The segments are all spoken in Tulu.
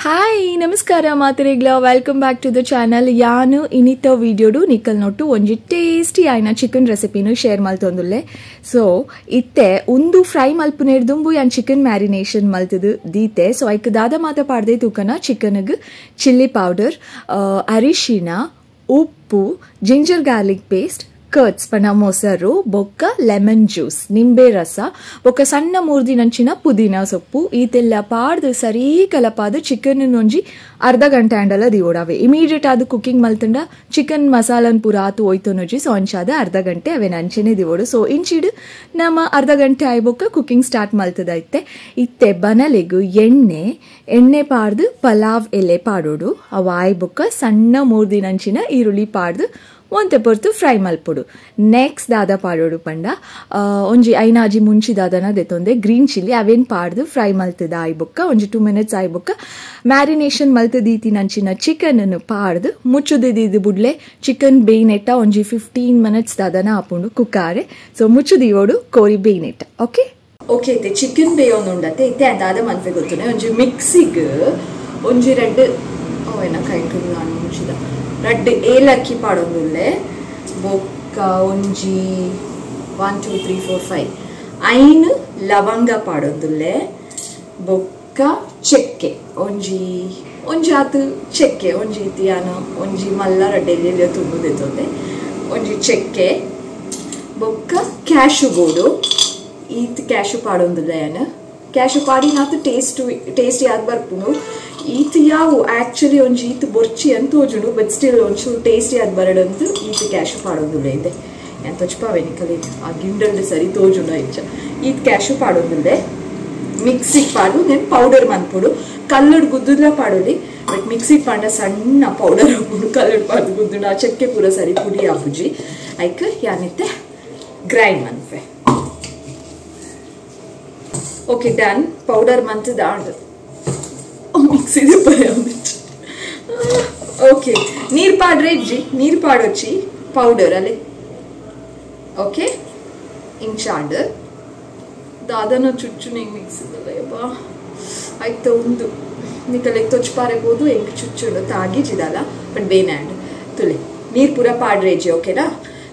ಹಾಯ್ ನಮಸ್ಕಾರ ಮಾತರೆಗ್ಲ welcome back to the channel. ಯಾನು ಇನಿತ ವಿಡಿಯೋಡು ನಿಕ್ಕಲ್ ನೊಟ್ಟು ಒಂಜಿ ಟೇಸ್ಟಿ ಆಯ್ನ ಚಿಕನ್ ರೆಸಿಪಿನು ಶೇರ್ ಮಲ್ತೊಂದುಲ್ಲೆ. ಸೊ ಇತ್ತೆ ಒಂದು ಫ್ರೈ ಮಲ್ಪುನೇರ್ದುಂಬು ಯಾನ್ ಚಿಕನ್ ಮ್ಯಾರಿನೇಷನ್ ಮಲ್ತದು ದೀತೆ. ಸೊ ಐಕ್ ದಾದ ಮಾತ ಪಾಡ್ದೆ ತೂಕನ ಚಿಕನ್ಗ್ ಚಿಲ್ಲಿ ಪೌಡರ್, ಅರಿಶಿನ, ಉಪ್ಪು, ಜಿಂಜರ್ ಗಾರ್ಲಿಕ್ ಪೇಸ್ಟ್, ಕರ್ಡ್ಸ್ ಪಂಡ ಮೊಸರು, ಬೊಕ್ಕ ಲೆಮನ್ ಜ್ಯೂಸ್, ನಿಂಬೆ ರಸ, ಬೊಕ್ಕ ಸಣ್ಣ ಮೂರ್ದಿನಂಚಿನ ಪುದೀನ ಸೊಪ್ಪು ಈತೆಲ್ಲ ಪಾಡ್ದು ಸರಿ ಕಲಪಾದು ಚಿಕನ್ ಒಂಜಿ ಅರ್ಧ ಗಂಟೆ ಆಂಡಲ ದಿವೋಡಾವೆ. ಇಮಿಡಿಯೇಟ್ ಆದ ಕುಕಿಂಗ್ ಮಲ್ತಂಡ ಚಿಕನ್ ಮಸಾಲನ್ ಪೂರ ಆತು ಒಯ್ತೊನೊಜಿ. ಸೊ ಅಂಚಾದ ಅರ್ಧ ಗಂಟೆ ಅವೇನ ಅಂಚೆನೆ ದಿವೋಡು. ಸೊ ಇಂಚಿಡು ನಮ್ಮ ಅರ್ಧ ಗಂಟೆ ಆಯ್ಬೊಕ್ಕ ಕುಕಿಂಗ್ ಸ್ಟಾರ್ಟ್ ಮಲ್ತದೈತೆ. ಇತ್ತೆ ಬನಲೆಗು ಎಣ್ಣೆ ಎಣ್ಣೆ ಪಾಡ್ದು ಪಲಾವ್ ಎಲೆ ಪಾಡೋಡು, ಅವು ಆಯ್ಬೊಕ್ಕ ಸಣ್ಣ ಮೂರ್ದಿನಂಚಿನ ಈರುಳ್ಳಿ ಪಾಡ್ದು ಒಂತೆ ಪೊರ್ತು ಫ್ರೈ ಮಲ್ಪೊಡು. ನೆಕ್ಸ್ಟ್ ದಾದ ಪಾಡೋಡು ಪಂಡ ಒಂಜಿ ಐನಾಜಿ ಮುಂಚಿ ದಾದನ ದೆತ್ತೊಂದೆ ಗ್ರೀನ್ ಚಿಲ್ಲಿ ಅವೇನ್ ಪಾಡ್ದು ಫ್ರೈ ಮಲ್ತದ ಆಯ್ಬೊಕ್ಕ ಒಂಜಿ 2 ಮಿನಿಟ್ಸ್ ಆಯ್ಬೊಕ್ಕ ಮ್ಯಾರಿನೇಷನ್ ಮಲ್ತದೀತಿನಂಚಿನ ಚಿಕನ್ ಅನ್ನು ಪಾಡ್ದು ಮುಚ್ಚುದಿದ್ದು ಬುಡ್ಲೆ ಚಿಕನ್ ಬೇಯ್ನೆಟ್ಟ ಒಂಜಿ 15 ಮಿನಿಟ್ಸ್ ದಾದನ ಆಪುಂಡು ಕುಕ್ಕಾರೆ. ಸೊ ಮುಚ್ಚುದಿಯೋಡು ಕೋರಿ ಬೇಯ್ನೆಟ್ಟ. ಓಕೆ ಓಕೆ ಇತ್ತೆ ಚಿಕನ್ ಬೇಯೋನುಂಡತ್ತೆ. ಇತ್ತೆ ದಾದ ಮನ್ಫೆ ಗೊತ್ತುನೆ ಒಂಜಿ ಮಿಕ್ಸಿಗ್ ಒಂಜಿ ರೆಡ್ ಓ ಏನ ಕೈಟು ನಾನು ಮುಂಚಿದ ರಡ್ಡ್ ಏಲಕ್ಕಿ ಪಾಡೊಂದುಲ್ಲೆ, ಬೊಕ್ಕ ಒಂಜಿ 1 2 3 4 5 ಐನು ಲವಂಗ ಪಾಡೊಂದುಲ್ಲೆ, ಬೊಕ್ಕ ಚೆಕ್ಕೆ ಒಂಜಿ ಒಂಜಿ ಆತು ಚೆಕ್ಕೆ ಒಂಜಿ ಇತಿಯಾನ ಒಂಜಿ ಮಲ್ಲ ರಡ್ಡೆಲ್ಲಿ ತುಂಬುದಿತ್ತೊಂದೆ ಒಂಜಿ ಚೆಕ್ಕೆ, ಬೊಕ್ಕ ಕ್ಯಾಶು ಬೋಡು ಈತ್ ಕ್ಯಾಶು ಪಾಡೊಂದುಲ್ಲೆ. ಯಾನ ಕ್ಯಾಶು ಪಾಡಿನಾತು ಟೇಸ್ಟಿ ಆಗಿ ಬರ್ಪುನು. ಈತ್ ಯಾವು ಆಕ್ಚುಲಿ ಒಂಜಿ ಈತ್ ಬೊರ್ಚಿ ಅಂತ ತೋಜುಂಡು, ಬಟ್ ಸ್ಟಿಲ್ ಒಂಚೂರು ಟೇಸ್ಟಿ ಆಗಿ ಬರಡಂತು ಈತ್ ಕ್ಯಾಶು ಪಾಡೊಂದುಲ್ಲೆ ಇದೆ. ಎಂತ ತೊಚ್ಪಾವೆ ನಿಕಲಿ ಆ ಗಿಂಡಲ್ಡ್ ಸರಿ ತೋಜುಂಡು ಇಚ್ಚ. ಈತ್ ಕ್ಯಾಶು ಪಾಡೊಂದುಲ್ಲೆ ಮಿಕ್ಸಿಗೆ ಪಾಡು నేను ಪೌಡರ್ ಮನ್ಪೊಡು. ಕಲ್ಲುಡ್ ಗುದ್ದುದ್ಲ ಪಾಡೊಲಿ, ಬಟ್ ಮಿಕ್ಸಿಗೆ ಪಾಂಡ ಸಣ್ಣ ಪೌಡರ್ ಹಾಕೊಂಡು ಕಲ್ಲುಡ್ ಪಾಡು ಗುದ್ದುಂಡು ಆ ಚಕ್ಕೆ ಪೂರ ಸರಿ ಪುಡಿ ಆಪುಜಿ. ಐಕ್ ಯಾನಿತ್ತೆ ಗ್ರೈಂಡ್ ಮನ್ಪೆ. ಓಕೆ ಡನ್, ಪೌಡರ್ ಮಂತದ ಆಂಡ್ ಮಿಕ್ಸಿದೆ ಓಕೆ. ನೀರು ಪಾಡ್ರೆ ಇಜ್ಜಿ, ನೀರು ಪಾಡೊಚ್ಚಿ ಪೌಡರ್ ಅಲ್ಲೇ. ಓಕೆ ಇಂಚಾಂಡ್ ದಾದನ ಚುಚ್ಚು ನಿಂಗೆ ಮಿಕ್ಸಿದಲ್ಲ ಯಬ್ಬಾ ಆಯ್ತು ಒಂದು ನಿಕಲೆ ತೊಚ್ಪಾರೆಬೋದು ಎಂಕ್ ಚುಚ್ಚುಂಡು ತಾಗಿಜಿದಲ್ಲ ಬಟ್ ಬೇನಾಂಡ್ ತುಲೆ ನೀರು ಪೂರ ಪಾಡ್ರೆ ಇಜ್ಜಿ. ಓಕೆನಾ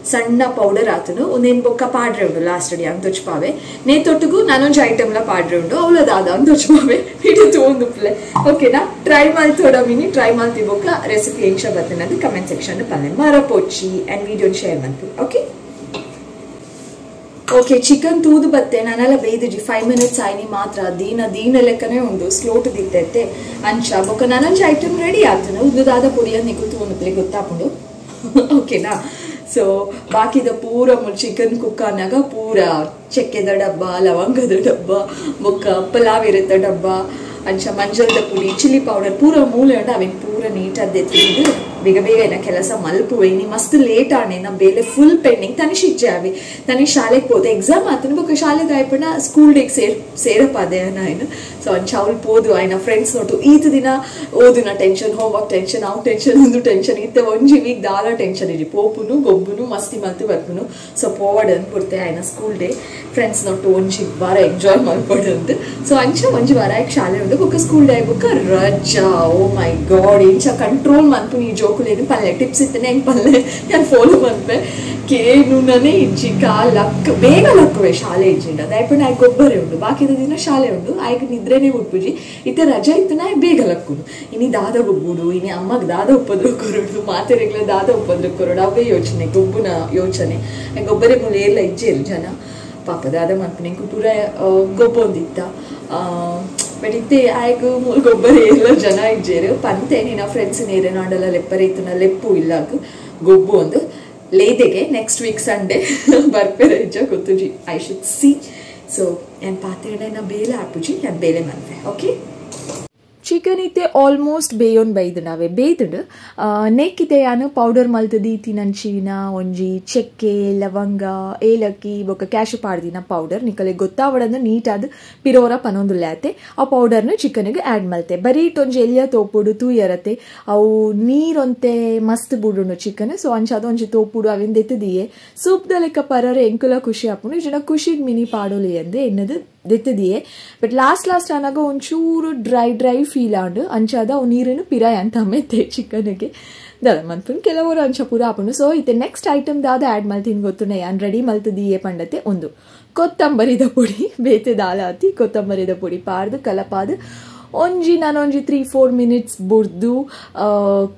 ಸಣ್ಣ ಪೌಡರ್ ಆತನು ಒಂದೇನು ಬೊಕ್ಕ ಪಾಡ್ರೆ ಉಂಡು ಲಾಸ್ಟ್ ಅಡಿ ಅಂತ ತೊಚ್ಪಾವೆ. ನೇ ತೊಟ್ಟುಗು ನಾನೊಂಜಿ ಐಟಮ್ಲ ಪಾಡ್ರೆ ಉಂಡು ಅವಳ ದಾದ ಅಂತ ತೊಚ್ಪಾವೆ ಇಡೀ ತೋಂದುಪ್ಲೆ. ಓಕೆನಾ ಟ್ರೈ ಮಲ್ತೋಡ ಮಿನಿ ಟ್ರೈ ಮಲ್ತಿ ಬೊಕ್ಕ ರೆಸಿಪಿ ಎಂಚ ಬರ್ತೇನೆ ಕಮೆಂಟ್ ಸೆಕ್ಷನ್ ಪಲ್ಲೆ ಮರಪೋಚಿ ಆ್ಯಂಡ್ ವಿಡಿಯೋ ಶೇರ್ ಮಾಡ್ತು. ಓಕೆ ಓಕೆ ಚಿಕನ್ ತೂದು ಬತ್ತೆ ನಾನೆಲ್ಲ ಬೇಯ್ದಿಜಿ 5 ಮಿನಿಟ್ಸ್ ಆಯ್ನಿ ಮಾತ್ರ ದೀನ ದೀನ ಲೆಕ್ಕನೇ ಉಂಡು ಸ್ಲೋಟ್ ದಿತ್ತೈತೆ ಅಂಚ ಬೊಕ್ಕ ನಾನೊಂಜಿ ಐಟಮ್ ರೆಡಿ ಆತನು ಉದ್ದುದಾದ ಪುಡಿಯ ನಿಕ್ಕು ತೂಂದುಪ್ಲೆ ಗೊತ್ತಾಪುಂಡು. ಓಕೆನಾ ಸೊ ಬಾಕಿದ ಪೂರ ಚಿಕನ್ ಕುಕ್ ಆನಾಗ ಪೂರ ಚಕ್ಕೆದ ಡಬ್ಬ, ಲವಂಗದ ಡಬ್ಬ, ಬೊಕ್ಕ ಪಲಾವ್ ಇರುತ್ತೆ ಡಬ್ಬ, ಅಂಚ ಮಂಜಲ್ದ ಪುಡಿ, ಚಿಲ್ಲಿ ಪೌಡರ್ ಪೂರ ಮೂಲೆ ಉಂಡು ಅವೇನು ಪೂರ ನೀಟಾದ್ದೆ ತಿಂದು ಬೇಗ ಬೇಗ ಏನ ಕೆಲಸ ಮಲ್ಪುವೆ. ನೀ ಮಸ್ತ್ ಲೇಟ್ ಆಣೆ ನಮ್ಮ ಬೇಲೆ ಫುಲ್ ಪೆಂಡಿಂಗ್. ತನಿಷ್ ಇಜ್ಜೆ ಅವಿ ತನಿಷ್ ಶಾಲೆಗೆ ಹೋದೆ ಎಕ್ಸಾಮ್ ಆತನು ಬೊಕ್ಕ ಶಾಲೆದ ಆಯ್ಪಣ್ಣ ಸ್ಕೂಲ್ ಡೇಗೆ ಸೇರಪಾದೆ ఆయన. ಸೊ ಅಂಚ ಅವ್ಳು ಪೋದು ఆయన ಫ್ರೆಂಡ್ಸ್ ನೋಟು ಈತ ದಿನ ಓದಿನ ಟೆನ್ಷನ್, ಹೋಮ್ವರ್ಕ್ ಟೆನ್ಷನ್, ಅವು ಟೆನ್ಷನ್, ಒಂದು ಟೆನ್ಷನ್ ಇತ್ತೆ ಒಂಜಿ ವೀಕ್ ದಾಲ ಟೆನ್ಷನ್ ಇರಿ ಪೋಪುನು ಗೊಬ್ಬುನು ಮಸ್ತಿ ಮಲ್ತು ಬರ್ಪುನು. ಸೊ ಪೋವಡ್ ಅಂದ್ಬಿಡ್ತೆ ఆయన ಸ್ಕೂಲ್ ಡೇ ಫ್ರೆಂಡ್ಸ್ ನೋಟು ಒಂಜಿ ವಾರ ಎಂಜಾಯ್ ಮಲ್ಪಡು ಅಂತ. ಸೊ ಅಂಚ ಒಂಜಿ ವಾರ ಶಾಲೆ ಉಂಡು ಬೊಕ್ಕ ಸ್ಕೂಲ್ ಡೇ ಬೊಕ್ಕ ರಜಾ. ಓ ಮೈ ಗಾಡ್ ಎಂಚ ಕಂಟ್ರೋಲ್ ಮನ್ಪು ಈ ಜೋಕುಲೇನು ಪಲ್ಲೆ ಟಿಪ್ಸ್ ಇತ್ತನೆ ಹೆಂಗೆ ಪಲ್ಲೆ ನಾನು ಫಾಲೋ ಮನ್ಪೆ ಕೇನುನೇ ಇಜ್ಜಿ ಕಾಲ್ ಲಕ್ ಬೇಗ ಲಕ್ಕುವೆ ಶಾಲೆ ಇಜ್ಜಿಂಡ ಅದಾಯ್ಪಂಡ ಆಯ್ಕೆ ಗೊಬ್ಬರೇ ಉಂಡು ಬಾಕಿದ ದಿನ ಶಾಲೆ ಉಂಡು ಆಯ್ಕೆ ನಿದ್ರೆನೇ ಉಟ್ಪುಜಿ. ಇತ್ತೆ ರಜಾ ಇತ್ತು ನಾ ಬೇಗ ಲಕ್ಕುನು. ಇನಿ ದಾದ ಗೊಬ್ಬುಡು, ಇನಿ ಅಮ್ಮಗೆ ದಾದ ಉಪದ್ರ ಕೊರಡು, ಮಾತೆರೆಗ್ಲ ದಾದ ಉಪದ್ರ ಕೊರಡು ಅವೇ ಯೋಚನೆ ಗೊಬ್ಬುನ ಯೋಚನೆ. ಗೊಬ್ಬರೇ ಮೂಲೆ ಎಲ್ಲ ಇಜ್ಜೇರು ಜನ ಪಾಪ ದಾದ ಮನ್ಪುನೆ ಪೂರ ಗೊಬ್ಬೊಂದಿತ್ತ. ಬಟ್ ಇತ್ತೆ ಆಯ್ಕು ಮೂಲ ಗೊಬ್ಬರ ಎಲ್ಲ ಜನ ಇಜ್ಜೇರು ಪಂತೆ ನಿನ್ನ ಫ್ರೆಂಡ್ಸ್ ನೇರೇನು ಆಂಡಲ ಲೆಪ್ಪರೆ ಇತ್ತು ಲೆಪ್ಪು ಇಲ್ಲಾಗ ಗೊಬ್ಬು ಒಂದು ಲೇದೆಗೆ ನೆಕ್ಸ್ಟ್ ವೀಕ್ ಸಂಡೇ ಬರ್ಪೇರ ಇಜ್ಜ ಗೊತ್ತುಜಿ I should see. So ನಾನು ಪಾತ್ರೆ ನಾ ಬೇಲೆ ಆಪುಜಿ ನಾನು ಬೇಲೆ ಮನ್ಪೆ. ಓಕೆ ಚಿಕನ್ ಇತ್ತೆ ಆಲ್ಮೋಸ್ಟ್ ಬೇಯೋನ್ ಬೈದು ನಾವೇ ಬೇಯ್ದುಂಡು. ನೆಕ್ಕಿತೆ ಯಾನು ಪೌಡರ್ ಮಲ್ತದಿ ತಿನಂಚಿನ ಒಂಜಿ ಚೆಕ್ಕೆ, ಲವಂಗ, ಏಲಕ್ಕಿ ಬೊಕ್ಕ ಕ್ಯಾಶು ಪಾಡ್ದಿನ ಪೌಡರ್ ನಿಕಲೆ ಗೊತ್ತಾವಡಂದು ನೀಟಾದ ಪಿರೋರ ಪನೊಂದುಲ್ಲೆ ಆತೆ ಆ ಪೌಡರ್ನು ಚಿಕನ್ಗೆ ಆ್ಯಡ್ ಮಲ್ತೆ. ಬರೀ ಒಂಜಿ ಎಲ್ಲಿಯ ತೋಪುಡು ತೂಯರತೆ ಅವು ನೀರೊಂತೆ ಮಸ್ತ್ ಬುಡುಂಡು ಚಿಕನ್. ಸೊ ಅಂಚಾದ ಒಂಜಿ ತೋಪುಡು ಅವಿಂದ ಎತ್ತದಿಯೇ ಸೂಪ್ದ ಲೆಕ್ಕ ಪರರೆ ಎಂಕುಲ ಖುಷಿ ಆಪುಂಡು. ಜನ ಖುಷಿಗೆ ಮಿನಿ ಪಾಡೋಲಿ ಅಂದೆ ಎನ್ನದು ದೆತ್ತದಿಯೇ ಬಟ್ ಲಾಸ್ಟ್ ಲಾಸ್ಟ್ ಆನಾಗ ಒಂಚೂರು ಡ್ರೈ ಡ್ರೈ ಫೀಲ್ ಆಂಡು ಅಂಚಾದ ಅವು ನೀರನ್ನು ಪಿರಾಯ್ ಅಂತ ಮೆತ್ತೆ ಚಿಕನ್ಗೆ ದಾದ ಮನ್ಪುನ್ ಕೆಲವರು ಅಂಚ ಪೂರ ಆಪುಂಡು. ಸೊ ಇತ್ತೆ ನೆಕ್ಸ್ಟ್ ಐಟಮ್ ದಾದ ಆ್ಯಡ್ ಮಲ್ತಿನ ಗೊತ್ತುಂಡ ಯಾನ್ ರೆಡಿ ಮಲ್ತದಿಯೇ ಪಂಡತೆ ಒಂದು ಕೊತ್ತಂಬರಿದ ಪೊಡಿ ಬೇತೆ ದಾಲ ಹತ್ತಿ ಕೊತ್ತಂಬರಿದ ಪೊಡಿ ಪಾರ್ದು ಕಲಪಾದು ಒಂಜಿ ನಾನೊಂಜಿ 3-4 ಮಿನಿಟ್ಸ್ ಬುರ್ದು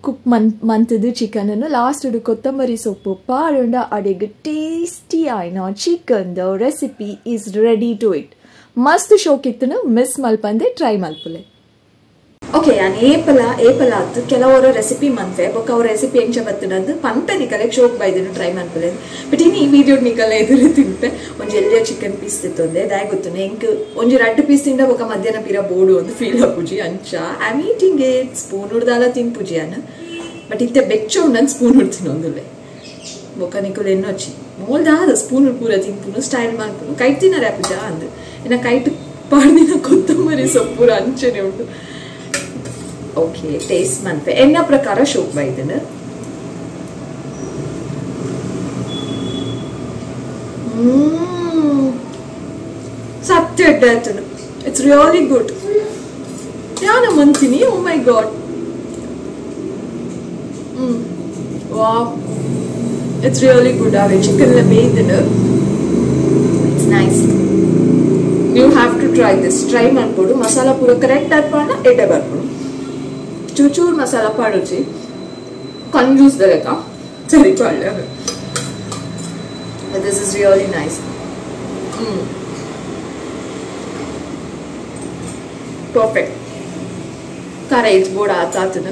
ಕುಕ್ ಮಂತದು ಚಿಕನನ್ನು ಲಾಸ್ಟ್ ಕೊತ್ತಂಬರಿ ಸೊಪ್ಪು ಪಾಡುಂಡ ಅಡೆಗೆ ಟೇಸ್ಟಿ ಆಯ್ನ chicken the recipe is ready to it. ಮಸ್ತ್ ಶೋಕಿತ್ತನು ಮಿಸ್ ಮಲ್ಪಂದೆ ಟ್ರೈ ಮಲ್ಪುಲೆ. ಓಕೆ ನಾನು ಏಪಲ ಏಪಲ ಆತು ಕೆಲವರು ರೆಸಿಪಿ ಮನ್ಪೆ ಬೊಕ್ಕ ಅವ್ರ ರೆಸಿಪಿ ಎಂಚ ಬತ್ತನಂದು ಪಂಪೆ ನಿಕಲೆ ಶೋಕ್ ಬೈದನು ಟ್ರೈ ಮನ್ಪುಲೆ. ಬಟ್ ಇನ್ನು ಈ ವಿಡಿಯೋ ನಿಕಲೆ ಎದುರು ತಿನ್ಪೆ ಒಂಜಿ ಎಲ್ಲಿಯ ಚಿಕನ್ ಪೀಸ್ ತಿತ್ತೊಂದೆ ದಾಯ ಗೊತ್ತುನೆ ಎಂಕ್ ಒಂಜಿ ರಡ್ಡು ಪೀಸ್ ತಿಂಡ ಬೊಕ್ಕ ಮಧ್ಯಾಹ್ನ ಪೀರ ಬೋಡು ಒಂದು ಫೀಲ್ ಆಪುಜಿ ಅಂಚ I am eating it spoon ಉಡ್ದಾಲ ತಿನ್ಪುಜಿ ಅನ್ನ ಬಟ್ ಇತ್ತೆ ಬೆಚ್ಚ ಉಂಡನ್ ಸ್ಪೂನ್ ಉಡ್ತಿನೊಂದುಲೆ ಬೊಕ್ಕ ನಿಕುಲು ಎನ್ನೊಚ್ಚಿ ಮೋಲ್ದಾದ ಸ್ಪೂನ್ ಪೂರ ತಿನ್ಪುನು ಸ್ಟೈಲ್ ಮನ್ಪುನು ಕೈಟ್ ತಿನ್ನರೆ ಆಪುಜ ಅಂದು ಇನ್ನ ಕೈಟ್ ಪಾಡ್ದಿನ ಕೊತ್ತಂಬರಿ ಸೊಪ್ಪುರ ಅಂಚನೆ ಉಂಟು. ಓಕೆ ಟೇಸ್ಟ್ ಮನ್ಪೆ ಎನ್ನ ಪ್ರಕಾರ ಶೋಕ್ ಬೈದನು. ಸತ್ಯ ಎಡ್ಡಾಯ್ತನು. It's really good. ಯಾನ ಮಂತೀನಿ oh my god wow it's really good. Away chicken ಬೇಯ್ದನು it's nice. You have to try this. Try ಮನ್ಪೊಡು masala ಪೂರ ಕರೆಕ್ಟ್ ಆತ್ಪಾಂಡ ಎಡ್ಡೆ ಬರ್ಪುಡು ಚೂಚೂರು ಮಸಾಲ ಪಾಡುಚಿ ಕಂಜೂಸ್ ದಲೆಕ ಸರಿ ಪಾಡ್ಲೆ. This is really nice. Perfect. ಖಾರ ಏತ್ ಬೋಡ ಆತಾತನ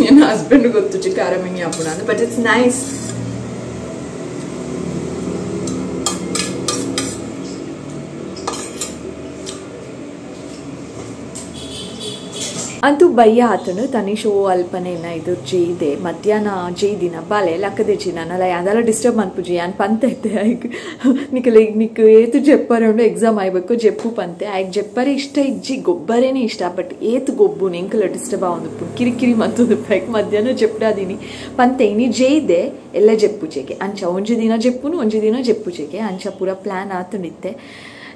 ನನ್ನ ಹಸ್ಬೆಂಡ್ ಗೊತ್ತುಚಿ ಖಾರ ಮಿಂಗಿ ಆಪುಣ ಬಟ್ it's nice. ಅಂತೂ ಬಯ್ಯ ಆತನು ತನಿಷ್ ಅಲ್ಪನೆ ಇದು ಜೇದೆ ಮಧ್ಯಾಹ್ನ ಜೇದಿನ ಬಾಲೆ ಲಕ್ಕದೆ ಜಿನಲ್ಲ ಯಾವ್ದೆಲ್ಲ ಡಿಸ್ಟರ್ಬ್ ಮನ್ಪುಜಿ ಯಾನ್ ಪಂತ ಇತ್ತೆ ಆಯ್ಕ್ ನಿಕಲೆ ನಿಕ್ ಏತು ಜೆಪ್ಪರೆ ಉಂಡು ಎಕ್ಸಾಮ್ ಆಯ್ಬೇಕು ಜೆಪ್ಪು ಪಂತೆ ಆಯ್ಕ್ ಜೆಪ್ಪರೆ ಇಷ್ಟ ಇಜ್ಜಿ ಗೊಬ್ಬರೇನೆ ಇಷ್ಟ ಬಟ್ ಏತು ಗೊಬ್ಬು ಎಂಕಲ ಡಿಸ್ಟರ್ಬ್ ಆವೊಂದು ಕಿರಿಕಿರಿ ಮಂತೊಂದು ಆಯ್ಕ್ ಮಧ್ಯಾಹ್ನ ಜೆಪ್ಪಡಾದಿನಿ ಪಂತೆ ಇನಿ ಜೇದೆ ಎಲ್ಲ ಜೆಪ್ಪು ಜೆಗೆ ಅಂಚ ಒಂಜಿ ದಿನ ಜೆಪ್ಪುನು ಒಂಜಿ ದಿನ ಜೆಪ್ಪು ಜೆಗೆ ಅಂಚ ಪೂರ ಪ್ಲಾನ್ ಆತುಂಡಿತ್ತೆ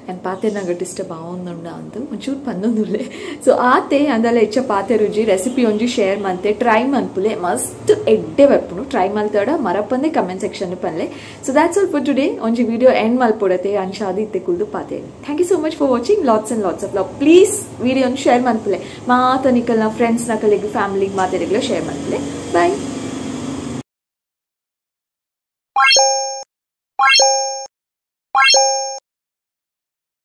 ನಾನು ಪಾತೆ ನಂಗೆ ಡಿಸ್ಟರ್ಬ್ ಆವೊಂದುಂಡ ಅಂದು ಒಂಚೂರು ಪಂದೊಂದುಲ್ಲೆ. ಸೊ ಆತೆ ಅಂದಲ್ಲ ಹೆಚ್ಚ ಪಾತೆ ರುಜಿ ರೆಸಿಪಿ ಒಂಜಿ ಶೇರ್ ಮಂತೆ ಟ್ರೈ ಮನ್ಪುಲೆ ಮಸ್ತ್ ಎಡ್ಡೆ ಬರ್ಪುನು ಟ್ರೈ ಮಲ್ತಾಡ ಮರಪಂದೆ ಕಮೆಂಟ್ ಸೆಕ್ಷನ್ ಪನ್ಲೆ. So that's all for today. ಒಂಜಿ ವಿಡಿಯೋ ಎಂಡ್ ಮಲ್ಪೊಡತೆ ಅಂಚಾದ ಇತ್ತೆ ಕುಲ್ದು ಪಾತೆ. Thank you so much for watching. Lots and lots of love. Please ವಿಡಿಯೋನ ಶೇರ್ ಮನ್ಪುಲೆ ಮಾತ ನಿಕಲ್ನ ಫ್ರೆಂಡ್ಸ್ ನಕಲಿಗೆ ಫ್ಯಾಮಿಲಿಗೆ ಮಾತಾಡಿಗ್ಲ ಶೇರ್ ಮನ್ಪುಲೆ. ಬಾಯ್.